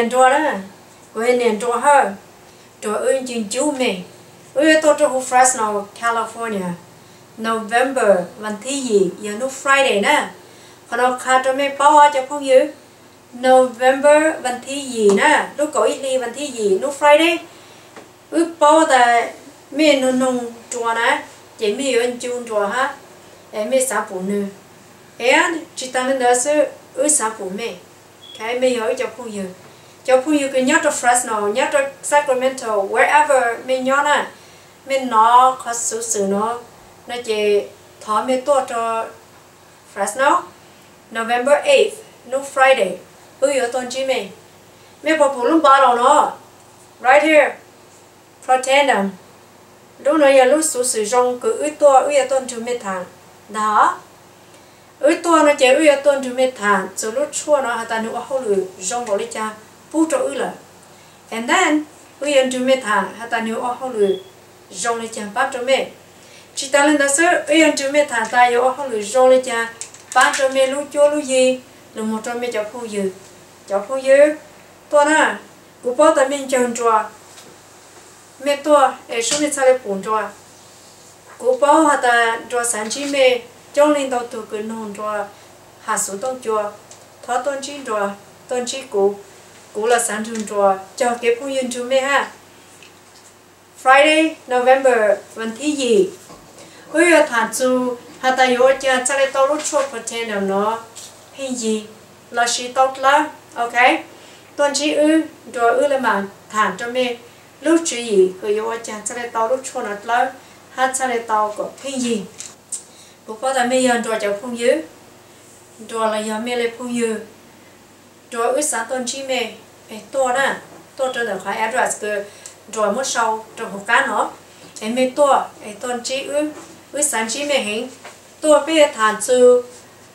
Nruas na, kuv yog niam nruas hawb, nruas wb ncu ncub me. Wb yuav tuaj rau hauv Fresno, California, November vas thib yim yog hnub Friday na. Qhov no qha rau mej paub cov phooj ywg, November vas thib yim na, lub kaum ib hli vas thib yim hnub Friday. Wb paub tas mej nug noog nruas na, ces mej yuav ncu nruas hab, es mej xav pum nwg. Es tsis taag le ntawd xwb, wb xav pum mej, mej yog wb cov phooj ywg. Cov phooj ywg kws nyob rau Fresno, nyob rau Sacramento, wherever mej nyob na, mej nov qhov xuv xwm no, no ces thov mej tuaj rau Fresno, November eighth, hnub Friday, wb yuav tuaj ntsib mej. Mej puas pum lub npav laus no, right here, Pro Tandem. Lub no yog lub xuv xwm zoo kws wb tuaj, wb yuav tuaj nrug mej tham ntag. Wb tuaj no ces wb yuav tuaj nrug mej tham txug lub tshuaj no has tas nwg ua hauj lwm zoo npaum le caag pub rau wb lawm. And then, wb yuav nrug mej tham has tas nwg ua hauj lwm zoo le caag paab rau mej. Tsis taag le ntawd xwb, wb yuav nrug mej tham tas yuav ua hauj lwm zoo le caag paab rau mej lub cuab lub yig, lug moog rau mej cov phooj ywg. Cov phooj ywg, tuaj na, kuv paub tas mej ncaag nruas, mej tuaj es sub mej txhaj le pum nruas. Kuv paub has tas nruas xav ntsib mej, coob leej ntau tug kws noog nruas has xuv tooj cua, thov tuaj ntsib nruas, tuaj ntsib kuv, kuv los xav nrug nruas, cog kev phooj ywg nrug mej hab. Friday, November vas thib yim, wb yuav tham txug has tas yuav ua caag txhaj le tau lub tshuaj Protandim no pheej yig lossis tau dlawb, ok? Tuaj ntsib wb, nruas wb le maam tham rau mej lub tswv yim kws yuav ua caag txhaj le tau lub tshuaj no dlawb hab txhaj le tau kom pheej yig. Kuv paub tas mej yog nruas cov phooj ywg, nruas los yog mej le phooj ywg, nruas wb xav tuaj ntsib mej, es tuaj na, tuaj rau ntawm qhov address kws nruas muab sau rau hauv qab no, es mej tuaj es tuaj ntsib wb, wb xav ntsib mej heev. Tuaj peb yuav tham txug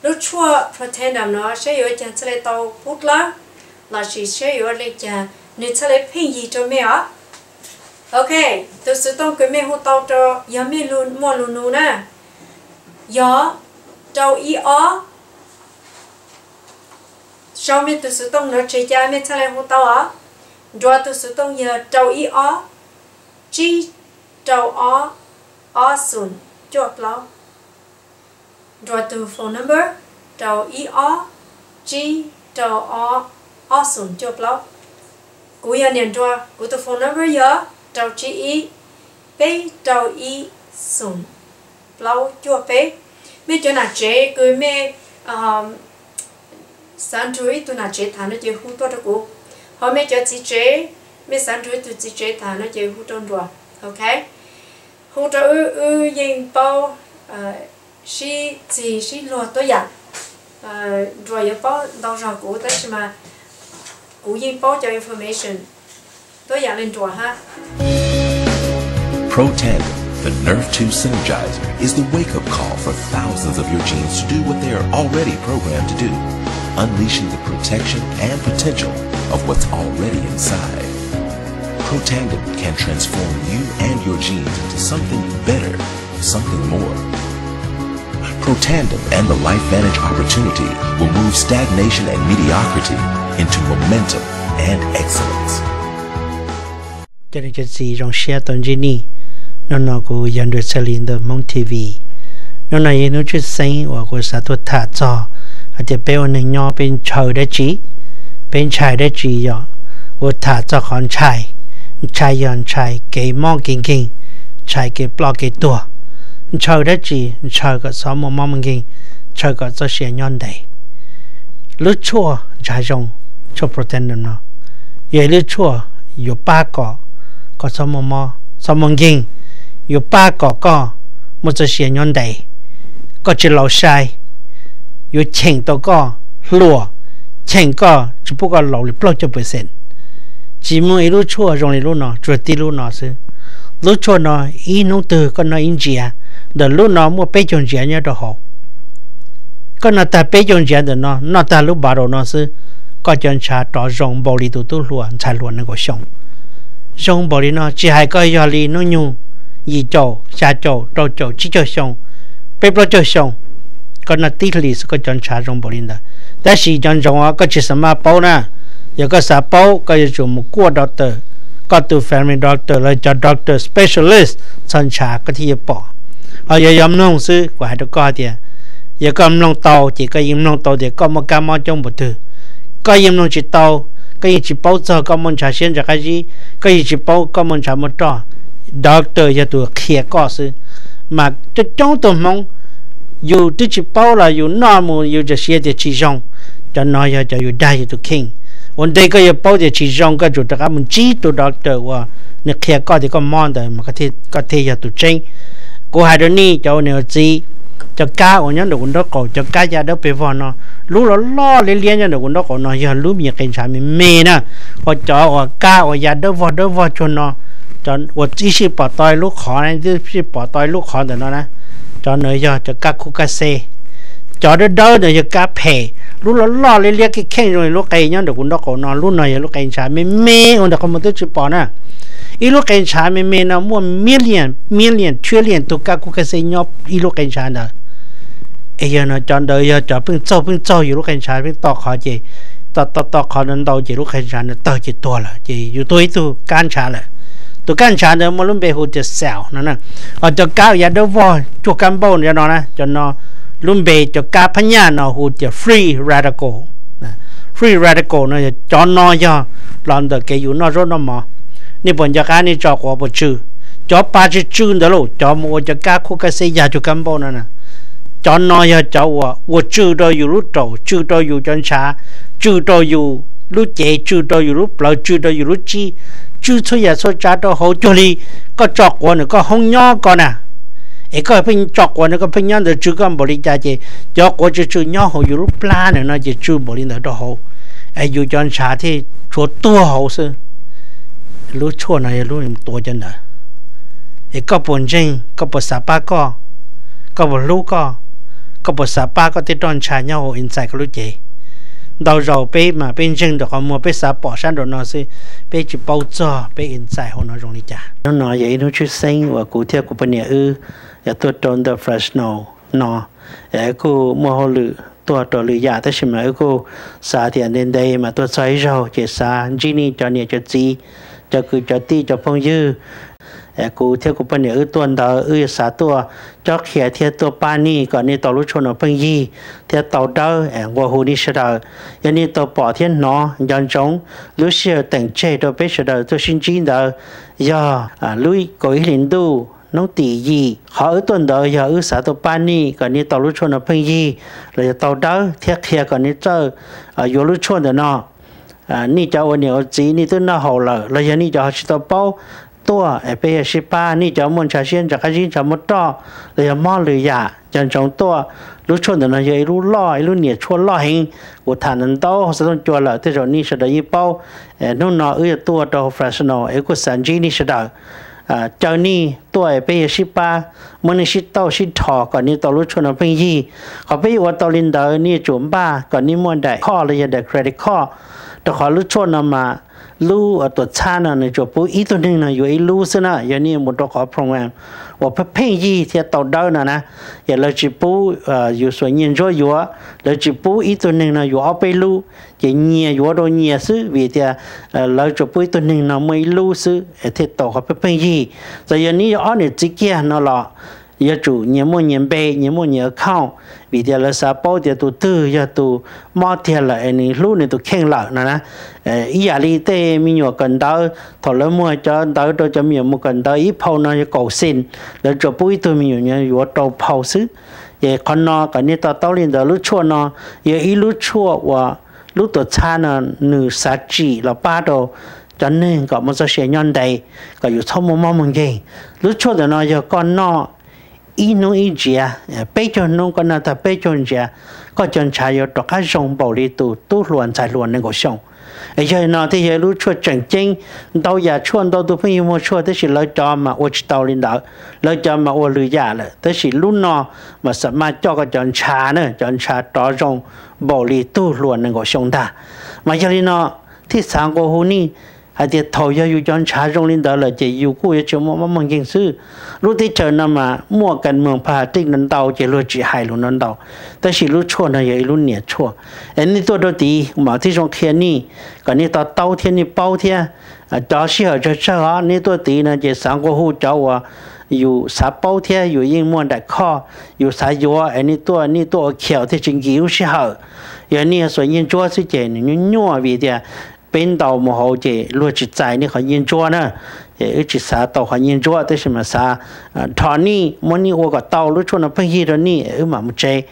lub tshuaj Protandim no saib yuav ua caag txhaj le tau pub dlawb lossis saib yuav ua le caag nwg txhaj le pheej yig rau mej os. Ok, tug xuv tooj kws mej hu tau rau, yog mej muaj lug nug na, yog rau ib ob, sau mej tug xuv tooj no tseg ca mej txhaj le hu tau os. Nruas tug xuv tooj yog rau ib ob, tsib rau ob, ob xoom cuaj plaub. Nruas tug phone number rau ib ob, tsib rau ob, ob xoom cuaj plaub. Kuv yog niam nruas, kuv tug phone number yog rau tsib ib, peb rau ib, xoom plaub cuaj peb. Mej cov nam tsev kws mej xav nrug ib tug nam tsev tham no ces hu tuaj rau kuv. Ho mej cov txiv tsev, mej xav nrug ib tug txiv tsev tham no ces hu rau nruas, ok? Hu rau wb, wb yeej paub sib txig sib luag tuab yaam. Nruas yuav paub ntau zog kuv tab sis mas kuv yeej paub cov information tuab yaam le nruas hab. Protandim, the nerve two synergizer, is the wake-up call for thousands of your genes to do what they are already programmed to do, unleashing the protection and potential of what's already inside. Protandim can transform you and your genes into something better, something more. Protandim and the LifeVantage opportunity will move stagnation and mediocrity into momentum and excellence. Cov niam cov txiv zoo siab tau ntsib nej. Hnub no kuv yog Nruas Txhaj Lis ntawm Hmoob T V. Hnub no yog hnub tshwj xeeb uas kuv xav tuaj tham txog hais tias peb ua neeg nyob peb ntshaw dab tsi, peb ntshai dab tsi yom. Kuv tham txog qhov ntshai, ntshai yog ntshai kev mob kev nkeeg, ntshai kev ploj kev tuag, ntshaw dab tsi, ntshaw kom txhob muaj mob muaj nkeeg, ntshaw kom txoj sia nyob ntev. Lub tshuaj ntshav zoo, tshuaj Protandim no, yog ib lub tshuaj yuav pab kom koj txhob muaj mob txhob muaj nkeeg, yuav pab kom koj muaj txoj sia nyob ntev, koj tsis laus sai, yuav cheem tau koj hluas, cheem koj tsis pub koj laus li plaub caug percent. Tsis muaj ib lub tshuaj zoo li lub no, tsuas tib lub no xwb. Lub tshuaj no ib hnub twg koj noj ib ntsiav, ntawm lub no muaj peb caug ntsiav nyob rau hauv. Koj noj tag peb caug ntsiav ntawm no, noj tag lub bottle no xwb, koj cov ntshav rov zoo npaum li tus tub hluas ntxhais hluas nees nkaum xyoo. Zoo npaum li no tsis hais koj yog li hnub nyoog yim caum, xya caum, rau caum, tsib caug xyoo, peb plaub caug xyoo, koj noj tib hlis xwb koj cov ntshav zoo npaum li ntawd. Tab sis nco ntsoov os, koj tsis xav maj paub na, Yog koj xav paub, koj yuav tsum mus kuaj doctor, koj tus family doctor los cov doctor specialist txog ntshav koj thiaj yuav pom. Ho yog yog mloog xwb, kuv hais rau koj tias, yog koj mloog tau ces koj yeej mloog tau tias koj muaj kab mob coob npaum twg. Koj yeej mloog tsis tau, koj yeej tsis paub txog koj muaj ntshav siab ntshav qab zib, koj yeej tsis paub koj muaj ntshav muaj roj. Doctor yog tus qhia koj xwb. Mas coob coob tug hmoov yus twb tsis paub los yus noj mus yus tseem siv tias tsis zoo. Cov no yog cov yus dag yus tus kheej. Ua ntej koj yuav paub tias tsis zoo, koj tsum rov qab mus ntsib tus doctor uas nws qhia koj tias koj mob ntawd mas koj thiaj yog tus tseeb. Kuv hais rau nej cov ua niam ua txiv, cov kab uas nyob ntawm kuv nraub qaum, cov kab ya dawb pes vog no, lub loj loj liab liab nyob ntawm kuv nraub qaum no yog lub me nyuam qe ntshav me me na. Ho cov uas kab uas ya dawb vog dawb vog cuag no, cov uas ib sij pom tau ib lub qhov, ib sij pom tau ib lub qhov ntawm no na, cov no yog cov kab khub kab xeb. Cov dawb dawb no yog kab phem, lub loj loj liab liab kheej kheej zoo li lub qe nyob ntawm kuv nraub qaum no, lub no yog lub qe ntshav me me uas ntawm qhov muag twb tsis pom na. Ib lub qe ntshav me me no muaj million million trillion tug kab khub kab xeb nyob ib lub qe ntshav ntawd. Es yog no cov ntawd yog cov pheej txaug pheej txaug yus lub qe ntshav pheej to qhov ces, to to to qhov ntau ntau ces lub qe ntshav ntawd tawg ces tuag lawm ces yus tuag ib tug kab ntshav lawm. Tus kab ntshav ntawd muaj lub npe hu tias cell no na. Ho cov kab ya dawb vog cuag kab npauj no na, cov no lub npe cov kab phab nyaj no hu tias free radical. Free radical no yog cov no yog los ntawm kev yus noj zaub noj mov. Nej puas nco qab nej tso quav puas tsw? Cov pa tsw tsw ntawd lauj, cov mus ua cov kab khub kab xeb ya cuag kab npauj no na. Cov no yog cov uas ua tsw rau yus lub raum, tsw rau yus cov ntshav, tsw rau yus lub cev, tsw rau yus lub plawv, tsw rau yus lub tsib, tsw txhua yam txhua tsav rau hauv cuag li koj tso quav ntawm koj hoob nyob ko na. Es koj pheej tso quav ntawd koj pheej nyob ntawd tsw koj npaum li cas ces cov quav tsw tsw nyob hauv yus lub plab ntawm no ces tsw npaum li ntawd rau hauv. Es yus cov ntshav thiaj tshuav tuag hauv xwb. Lub tshuaj no yog lub tua cov ntawd. Es koj puas ntseeg, koj puas xav pab koj, koj puas hlub koj, koj puas xav pab koj tej roj ntsha nyob hauv inside koj lub cev? Ntau zaus peb mas peb ntseeg ntawm qhov muag, peb xav pom sab nraum no xwb, peb tsis paub txog peb inside hauv no zoo li cas. Hnub no yog ib hnub tshwj xeeb uas kuv thiab kuv poj niam wb yog tuaj rau ntawm Fresno no, es wb kuj muaj hauj lwm tuaj rau lwm yam tab sis mas wb kuj xav tias ntev ntev mas tuaj txog ib zaug ces xav ntsib nej cov niam cov txiv, cov kwv cov tij cov phooj ywg. Es kuv thiab kuv poj niam wb tuaj ntawd wb yuav xav tuaj cob qhia thiab tuaj pab nej kom nej tau lub tshuaj no pheej yig thiab tau dawb. Es nqua hu nej sawv daws, yog nej tau pom thiab hnov nco ntsoov, lub sij hawm teem tseg rau peb sawv daws tuaj sib ntsib ntawd yog lub kaum ib hlis ntuj hnub tim yim. Qhov wb tuaj ntawd yog wb xav tuaj pab nej kom nej tau lub tshuaj no pheej yig los yog tau dawb thiab qhia kom nej txawj yuav lub tshuaj ntawm no. Nej cov ua niam ua txiv nej twb noj haus lawm los yog nej cov ho tsis tau paub, tuaj es peb yuav sib pab. Nej cov muaj ntshav siab ntshav qab zib ntshav muaj roj los yog mob lwm yam, nco ntsoov tuaj, lub tshuaj ntawm no yog ib lub loj, ib lub niam tshuaj loj heev. Kuv tham ntau ntau hauv xov tooj cua lawm, tej zaum nej sawv daws yeej paub. Hnub no wb yuav tuaj rau Fresno es wb kuj xav ntsib nej sawv daws, caw nej tuaj es peb yuav sib pab, muab nej sib tauj sib dhos kom nej tau lub tshuaj no pheej yig. Qhov peb yuav ua tau li ntawd nej yuav tsum npaj kom nej muaj daim card los yog daim credit card, rau qhov lub tshuaj no mas lub tuam txhab no nws tsuas pub ib tug neeg no yuav ib lub xwb na. Yog nej mus rau qhov program uas pheej pheej yig thiab tau dawb no na, yog lawv tsis pub yus xuas nyiaj ntsuab yuav, lawv tsis pub ib tug neeg no yuav ob peb lub, ces nyias yuav rau nyias xwb vim tias lawv tsuas pub ib tug neeg no muaj ib lub xwb es thiaj tau qhov pheej pheej yig. Txawm yog nej yog ob niam txiv kiag no los yuav tsum nyias muaj nyias npe, nyias muaj nyias account, vim tias lawv xav paub tias tus twg yog tus mob tiag lawm es nws hlub nws tus kheej lawm no na. Ib yam li tej me nyuam kawm ntawv, thaum lawv muag cov ntawv rau cov me nyuam mus kawm ntawv ib phau no yog kaum xees, lawv tsuas pub ib tug me nyuam yuav rau phau xwb. Ces qhov no kom nej to taub li ntawd, lub tshuaj no yog ib lub tshuaj uas lub tuam txhab no nws xav tsim los pab rau cov neeg kom muaj txoj sia nyob ntev, kom yus txhob muaj mob muaj nkeeg. Lub tshuaj ntawm no yog koj noj ib hnub ib ntsiav, peb caug hnub koj noj tag peb caug ntsiav, koj cov ntshav yuav rov qab zoo npaum li tus tub hluas ntxhais hluas nees nkaum xyoo. Yog li no thiaj yog ib lub tshuaj tseem ceeb. Ntau yam tshuaj ntau tus pheej yug muag tshuaj tab sis lawv cov mas ua tsis tau li ntawd, lawv cov mas ua lwm yam lawm, tab sis lub no mas xam maj coj koj cov ntshav na, cov ntshav rov zoo npaum li tub hluas nees nkaum xyoo ntag. Mas yog li no thiaj xav nqua hu nej hais tias thaum yog yus cov ntshav zoo li ntawd lawm ces yus kuj yuav tsis muaj mob muaj nkeeg xwb. Lub teb chaws no mas muaj kas moos pha tij no ntau ces luag tsis hais lus no ntau, tab sis lub tshuaj no yog ib lub niam tshuaj. Es nej tuaj rau tid mam thiaj zoo qhia nej kom nej to taub thiab nej paub thiab. Cov sij hawm tsawg tsawg os nej tuaj tid no ces xav nqua hu cov uas yus xav paub thiab yus yeej muaj nraim khoj, yus xav yuav es nej tuaj, nej tuaj ua khiaus thiaj tsis nkim lub sij hawm. Yog nej xuas nyiaj ntsuab xwb ces nws nyuaj nyuaj vim tias peb ntaus mus hauv ces luag tsis txais nej qhov nyiaj ntsuab na. Wb tsis xav tau qhov nyiaj ntsuab tab sis mas xav rho nej, muab nej ua kom tau lub tshuaj no pheej yig rau nej wb mam mus tsev.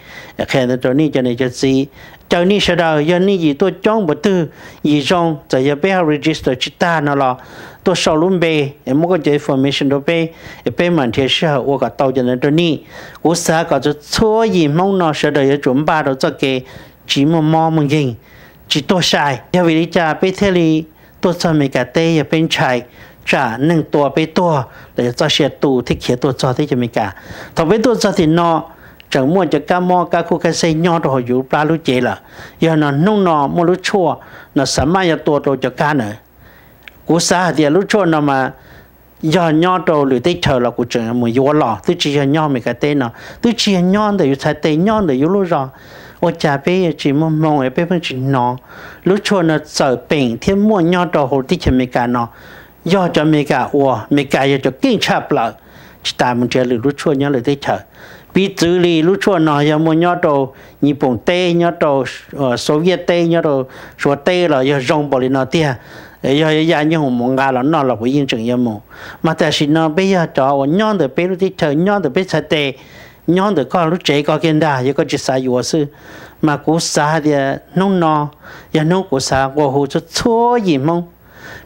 Qhia rau nej cov niam cov txiv, caw nej sawv daws yog nej yim tuaj coob npaum twg, yim zoo, txawm yog peb ho register tsis tag no los tuaj sau lub npe, muab koj cov information rau peb, peb mam nrhiav sij hawm ua kom tau cov ntawd rau nej. Kuv xav kom txhua txhua yim Hmoob no sawv daws yuav tsum npaj rau txoj kev tsis muaj mob muaj nkeeg, tsis tuag sai. Yog vim li cas peb thiaj li tuaj txog Amelikas teb? Yog peb ntshai tsam neeg tua peb tuag los yog txoj sia tu thiab khiav tuaj txog teb chaws Amelikas. Thaum peb tuaj txog tim no, tseem muaj cov kab mob kab khuj kab xej nyob rau hauv yus plab lub cev lawm. Yog no hnub no muaj lub tshuaj no xav maj yuav tua rau cov kab ntawd. Kuv xav hais tias lub tshuaj no mas yog nyob rau lwm teb chaws los kuv tseem mus yuav los, twb tsis yog nyob Amelikas teb no, twb tsis yog nyob ntawm yus txhais tes, nyob ntawm yus lub zos. Ua cas peb tsis muaj hmoo es peb pheej tsis hnov? Lub tshuaj no txawm peem thiab muaj nyob rau hauv teb chaws Amelikas no, yog cov Amelikas ua, Amelikas yog cov keej tshaj plaws, tsis tas mus nrhiav lwm lub tshuaj nyob lwm teb chaws. Piv txwv li lub tshuaj no yog muaj nyob rau Nyij Pooj teb, nyob rau Soviet teb, nyob rau Suav teb los yog zoo npaum li no tiag, yog ya nyob mus nqa los noj los kuv yeej tseem yuav mus. Mas tam sim no peb yog cov uas nyob ntawm peb lub teb chaws, nyob ntawm peb txhais tes, nyob ntawm koj lub tsev koj kiag ntag, yog koj tsis xav yuav xwb. Mas kuv xav hais tias hnub no yog hnub kuv xav nqua hu txhua txhua yim Hmoob.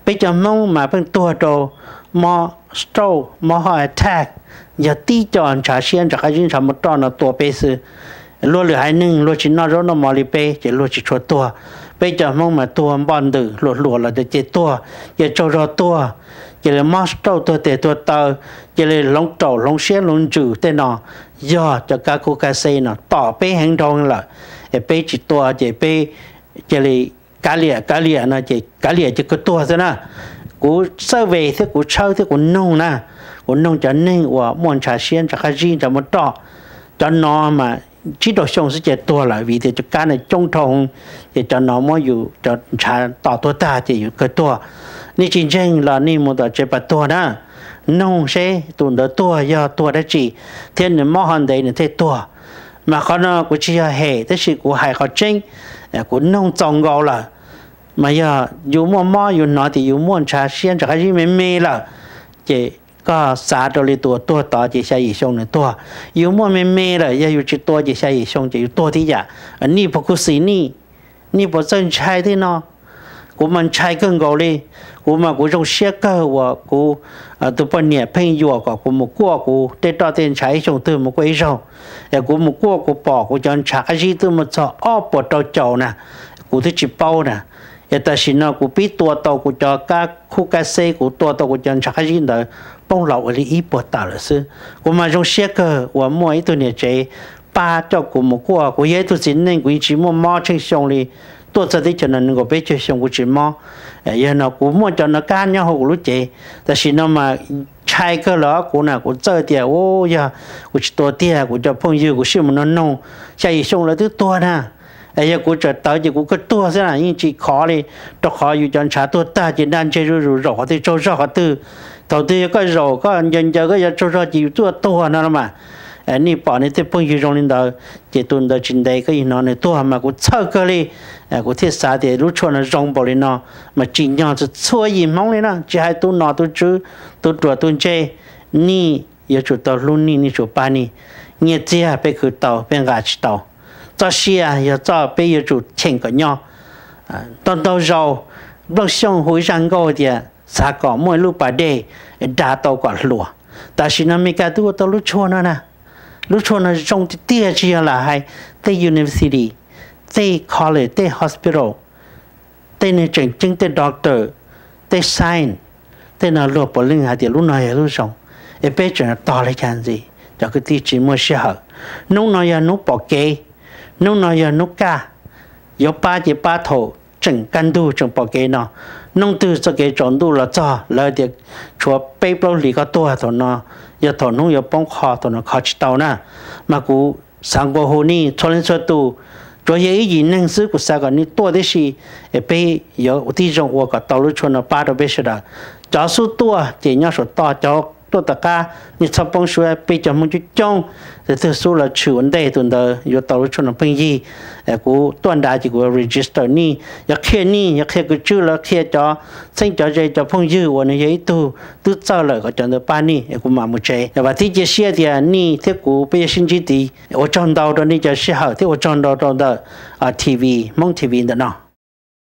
Peb cov Hmoob mas pheej tuag rau mob stroke, mob heart attack, yog tib co ntshav siab ntshav qab zib ntshav muaj roj no tua peb xwb. Luag lwm haiv neeg luag tsis noj zaub noj mov li peb ces luag tsis tshua tuag. Peb cov Hmoob mas tuag npoj ntws, hluas hluas los ces tuag, ces tsaug zog tuag, ces li mob stroke tuag tes tuag taw, ces li hloov raum hloov siab hloov ntsws tej no, yog cov kab khuj kab xej no tom peb heev dhau lawm. Es peb tsis tua ces peb cia li kav liam kav liam no ces kav liam ces kawg tuag xwb na. Kuv xawb ves thiab kuv tshawb thiab kuv noog na, kuv noog cov neeg uas muaj ntshav siab ntshav qab zib ntshav muaj roj, cov no mas tsib rau xyoo xwb ces tuag lawm vim tias cov kab no coob dhau, ces cov no muab yus cov ntshav tom tuag tag ces yus kawg tuag. Nej tsis ntseeg los nej mus tom tsev pas tuag na, noog seb tus ntawd tuag yog tuag dab tsi, thiab nws mob ho ntev nws thiaj tuag. Mas qhov no kuv tsis yog hem tab sis kuv hais qhov tseeb, kuv noog txaus nkaus lawm. Mas yog yus muaj mob yus hnov tias yus muaj ntshav siab ntshav qab zib me me lawm, ces koj xav rau li tus uas tuag tod ces xya yim xyoo nws tuag. Yus muaj me me lawm yog yus tsis tua ces xya yim xyoo ces yus tuag tib yam. Nej puas khuv xim nej? Nej puas txawj ntshai tej no? Kuv mas ntshai kawg nkaus li. Kuv mas kuv zoo siab kawg uas kuv tus poj niam pheej yuam kom kuv mus kuaj kuv tej roj tej ntshav ib xyoo twg mus kuaj ib zaug. Es kuv mus kuaj kuv pom kuv cov ntshav qab zib twb muaj txog ob puas rau caum na, kuv twb tsis paub na. Es tam sim no kuv pib tua tau kuv cov kab khuj kab xeb, kuv tua tau kuv cov ntshav qab zib ntawd poob los ua li ib puas tawm lawm xwb. Kuv mas zoo siab kawg uas muaj ib tug niam tsev pab coj kuv mus kuaj. Kuv yog ib tug txiv neej kuv yeej tsis muaj mob tsheej xyoo li, tuaj txog teb chaws no nees nkaum peb caug xyoo kuv tsis mob. Yog no kuv muaj cov no kab nyob hauv kuv lub cev, tam sim no mas ntshai kawg lawm kuv na. Kuv txawj tias u, yog kuv tsis tua tiag, kuv cov phooj ywg kuv sij mus no noog, xya yim xyoo lawv twb tuag na. Es yog kuv tseem tawv ces kuv kawg tuag xwb na, yeej tsis khov li, rau qhov yus cov ntshav tuag tag ces nraj ntseg zuj zus, zaum qhov twg tsaug zog qhov twg. Thaum twg yog koj zaum koj ncaws ncaws koj yuav tsaug zog ces yus tuaj tuag no los mas. Nej pom nej tej phooj ywg zoo li ntawd ces tus ntawd tsis ntev koj yeej hnov nws tuag, mas kuv txhawj kawg li. Kuv thiaj xav tias lub tshuaj no zoo npaum li no, mas tsim nyog txhua txhua yim Hmoob li na, tsis hais tus nom tus tswv, tus ruam tus ntse, nej yuav tsum tau hlub nej, nej tsum pab nej. Nyiaj txiag peb khwv tau, peb nqa tsis tau. Txoj sia yog txoj peb yuav tsum cheem kom nyob. Ntau ntau zaus Nplooj Xyooj hu ib zaj nkauj tias xav kom muaj ib lub pas dej dag tau kom hluas. Tam sim no Amelikas twb ua tau lub tshuaj no na. Lub tshuaj no zoo tiag tiag, tsis yog lam hais. Tej university, tej college, tej hospital, tej neeg tseem ceeb, tej doctor, tej science, tej no luag puav leej hais tias lub no yog lub zoo. Es peb tseem tos li cas ntxiv, cov kwv tij, tsis muaj sij hawm. Hnub no yog hnub pom kev, hnub no yog hnub kaj. Yuav pab ces pab thaum tseem kaj ntug tseem pom kev no. Hnub twg txoj kev tsaus ntuj los txog lawv tias tshuav peb plaub hlis koj tuag thaum no, yog thaum hnub yuav poob qho thaum no kho tsis tau na. Mas kuv xav nqua hu nej txhua leej txhua tus, tsuas yog ib yim neeg xwb kuv xav kom nej tuaj tib si, es peb yuav tib zoo ua kom tau lub tshuaj no pab rau peb sawv daws. Cov xub tuaj ces nyob saum toj, cov tuaj tom qab nej txhob poob suab, peb cov Hmoob coob coob, tus twg xub los tshwm ua ntej tus ntawd yuav tau lub tshuaj no pheej yig. Kuv tuaj nrad ces kuv register nej, yuav qhia nej, yuav qhia kwv tij lawv, qhia cov txheeb cov ze cov phooj ywg uas nws yog ib tug twb txawj lawm kom cov ntawd pab nej, es kuv mam mus tsev. Vam thiab cia siab tias nej thiab kuv peb yuav sib ntsib tid. Ua tsaug ntau rau nej cov sij hawm thiab ua tsaug ntau rau ntawm T V, Hmoob T V ntawm no.